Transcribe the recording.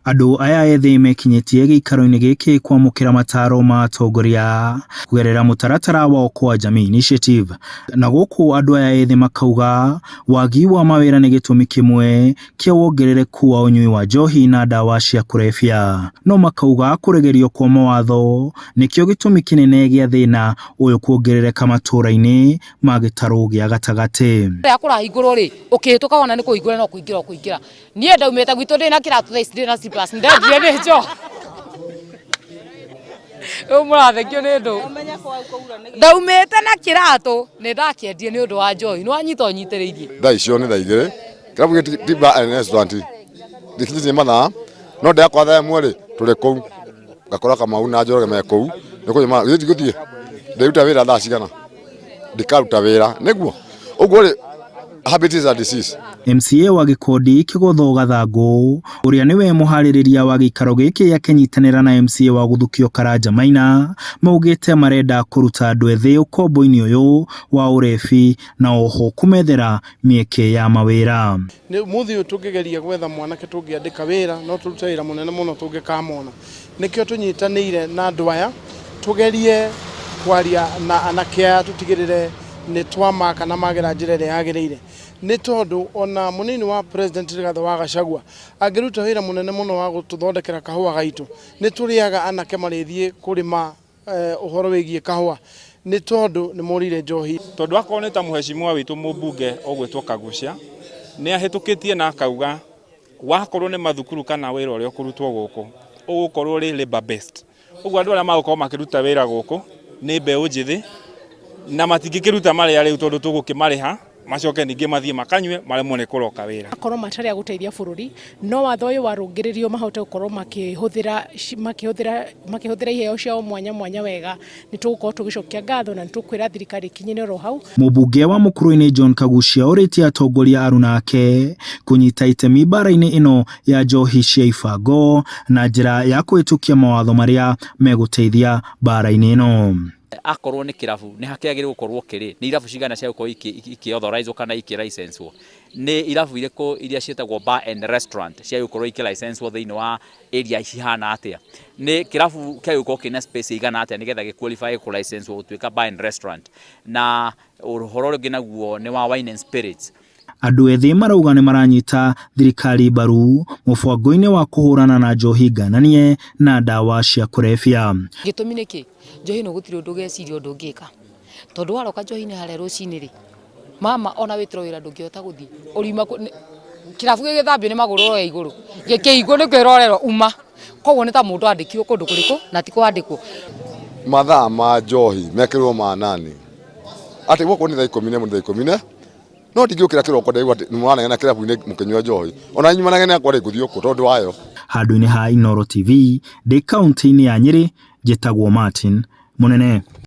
Andũ aya ethĩ mekinyĩtie gĩikaro-inĩ gĩkĩ kwamũkĩra mataro ma atongoria kũgerera mũtaratara wa Okoa Jamii Initiative. Na gũkũ andũ aya ethĩ makauga wagi wa mawĩra nĩ gĩtũmi kĩmwe kĩa wongerereku wa ũnyui wa njohi na ndawa cia kũrebia. No makauga kũregerio kwa mawatho nĩkĩo gĩtũmi kĩnene gĩa thĩna ũyũ kuongerereka matũra-inĩ ma gĩtarũ gĩa gatagatĩ. Rĩrĩa kũrahingũrwo rĩ, ũkĩhĩtũka wona nĩ kũhingũre no kũingĩra ũkũingĩra. Niĩ ndaumĩte gwitũ ndĩ na kĩratũ thaa ici ndĩ na slippers, ndendire nĩ njohi. Rĩu mũrathekio nĩ ndũ. Ndaumĩte na kĩratũ nĩ ndakĩendie nĩ ũndũ wa njohi. Nĩ wanyita ũnyitĩrĩirie. Thaa icio nĩ thaa 2 kĩrabu gĩkĩ ti bar and restaurant gĩkinyĩtie mathaa no ndakora thaa 1 rĩ tũrĩ kũu ngakora Kamau na Njoroge me kũu nĩ kũnyua githĩ ndigũthiĩ ndĩruta wĩra thaa cigana ndikaruta wĩra nĩguo ũguo rĩ habit is a disease. MCA wa Gĩkondi Kĩgotho Gathangũ ũrĩa nĩwe mũharĩrĩria wa gĩikaro gĩkĩ akĩnyitanĩra na MCA wa Gũthukio Karanja Maina maugĩte marenda kũruta andũ ethĩ ũkombo-inĩ ũyũ wa ũrebi na oho kũmethera mĩeke ya mawĩra. Nĩ ũmũthĩ ũyũ tũngĩgeria gwetha mwanake tũngĩandĩka wĩra no tũrute wĩra mũnene mũno tũngĩkamona. Nĩkĩo tũnyitanĩire na andũ aya tũgerie kwaria na anake aya tũtigĩrĩre nĩ twamaka na magera njĩra ĩrĩa yagĩrĩire. Nĩ tondũ ona mũnini wa president Rigathĩ wa Gachagua angĩruta wĩra mũnene mũno wa gũtũthondekera kahũa gaitũ, nĩ tũrĩaga anake marĩthiĩ kũrĩma ũhoro wĩgiĩ kahũa nĩ tondũ nĩ morĩire njohi. Tondũ akorwo nĩ ta mũheshimiwa witũ mũmbunge ũgwĩtwo Kagucia nĩ ahĩtũkĩtie na akauga wakorwo nĩ mathukuru kana wĩra ũrĩa ũkũrutwo gũkũ ũgũkorwo ũrĩ labour based. Ũguo andũ arĩa magũkorwo makĩruta wĩra gũkũ nĩ mbeũ njĩthĩ na matingĩkĩruta marĩa rĩu tondũ tũgũkĩmarĩha macoke ningĩ mathiĩ makanyue maremwo nĩ kũroka wĩra. Makorwo matarĩ a gũteithia bũrũri no watho ũyũ warũngĩrĩrio mahote gũkorwo makĩhũthĩra makĩhũthĩra makĩhũthĩra iheo ciao mwanya mwanya wega nĩ tũgũkorwo tũgĩcokia ngatho na nĩ tũkwĩra thirikari ĩkinyĩre oro hau. Mũmbunge wa Mũkũrũinĩ John Kaguchia orĩtie atongoria aruna ake kũnyita itemi mbara-inĩ ĩno ya njohi cia ibango na njĩra ya kũhĩtũkia mawatho marĩa megũteithia mbara-inĩ ĩno. Akorwo nĩ kĩrabu nĩ hakĩagĩrĩirwo gũkorwo kĩrĩ, nĩ irabu cigana cia gũkorwo ikĩ authorizwo kana ikĩ licenswo, nĩ irabu irĩkũ iria ciĩtagwo bar and restaurant ciagĩrĩirwo gũkorwo ikĩ licenswo thĩinĩ wa area cihana atĩa, nĩ kĩrabu kĩagĩrĩirwo gũkorwo kĩna space ĩigana atĩa nĩgetha gĩ qualify kũ licenswo gũtuĩka bar and restaurant, na ũhoro ũrĩa ũngĩ naguo nĩ wa wine and spirits. Andũ ethĩ marauga nĩ maranyita thirikari mbaru mũbango-inĩ wa kũhũrana na njohi ngananie na ndawa cia kũrebia. Gĩtũmi nĩ kĩ? Njohi ĩno gũtirĩ ũndũ ũgeciria ũndũ ũngĩka. Tondũ waroka njohi-inĩ harĩa rũcinĩ rĩ, mama ona wĩtĩrwo wĩra ndũngĩhota gũthiĩ. Ũriuma kĩrabu gĩgĩthambio nĩ magũrũ ũroya igũrũ, gĩkĩhingwo nĩ kwĩrorerwo uma. Koguo nĩ ta mũndũ andĩkirwo kũndũ kũrĩkũ na ti kwandĩkwo. Mathaa ma njohi mekĩrwo ma nani? Atĩ gũkũ nĩ thaa 11 nĩ thaa 10 no ndingĩũkĩra kĩroko ndaigua atĩ nĩ mũranegena kĩrabu-inĩ mũkĩnyua njohi ona inyuĩ manegene akwa rĩ ngũthiĩ kũ tondũ wayo. Handũ-inĩ ha Inooro TV ndĩ kauntĩ-inĩ ya Nyĩrĩ, njĩtagwo Martin Mũnene.